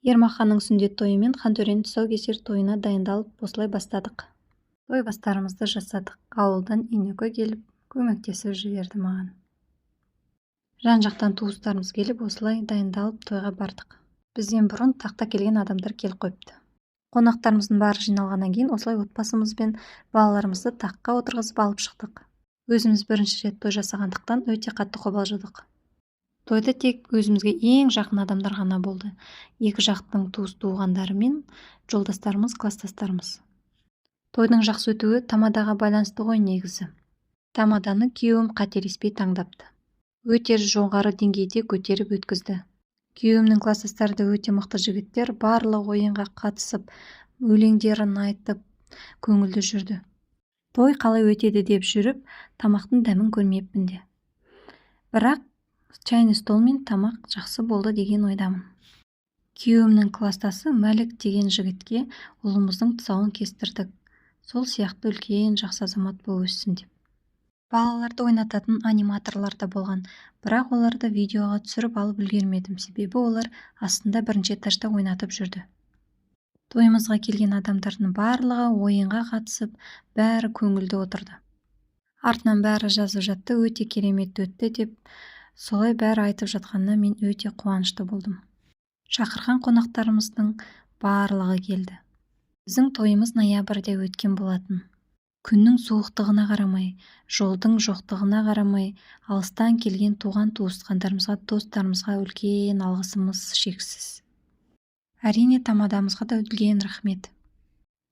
Ермаханның сүндет тойы мен Хантөренің тұсаукесер тойына дайындалып, осылай бастадық. Той бастарымызды жасадық. Ауылдан Инеко келіп, көмектесіп жіберді маған. Жан-жақтан туыстарымыз келіп, осылай дайындалып тойға бардық. Бізден бұрын тақта келген адамдар келіп қойыпты. Қонақтарымыздың бәрі жиналғаннан кейін осылай отбасымыз бен балаларымызды таққа отырғызып алып шықтық. Өзіміз бірінші рет той жасағандықтан, өте қатты қобалжыдық. Тойда тек өзімізге ең жақын адамдар ғана болды: екі жақтың туыс туғандары мен жолдастарымыз, класстастарымыз. Тойдың жақсы өтуі тамадаға байланысты ғой негізі. Тамаданы күйеуім қателеспей таңдапты, өте жоғары деңгейде көтеріп өткізді. Күйеуімнің класстастары да өте мықты жігіттер, барлығы ойынға қатысып, өлеңдерін айтып, көңілді жүрді. Той қалай өтеді деп жүріп, тамақтың дәмін көрмеппін де, бірақ чайный стол мен тамақ жақсы болды деген ойдамын. Күйеуімнің класстасы Мәлік деген жігітке ұлымыздың тұсауын кестірдік, сол сияқты үлкен, жақсы азамат болып өссін деп. Балаларды ойнататын аниматорлар да болған, бірақ оларды видеоға түсіріп алып үлгермедім, себебі олар астында, бірінші этажда ойнатып жүрді. Тойымызға келген адамдардың барлығы ойынға қатысып, бәрі көңілді отырды. Артынан бәрі жазып жатты, өте керемет өтті деп. Солай бәрі айтып жатқанына мен өте қуанышты болдым. Шақырған қонақтарымыздың барлығы келді. Біздің тойымыз ноябрьде өткен болатын. Күннің суықтығына қарамай, жолдың жоқтығына қарамай, алыстан келген туған туысқандарымызға, достарымызға үлкен алғысымыз шексіз. Әрине, тамадамызға да үлкен рахмет.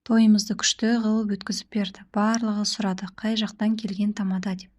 Тойымызды күшті қылып өткізіп берді. Барлығы сұрады, қай жақтан келген тамада деп.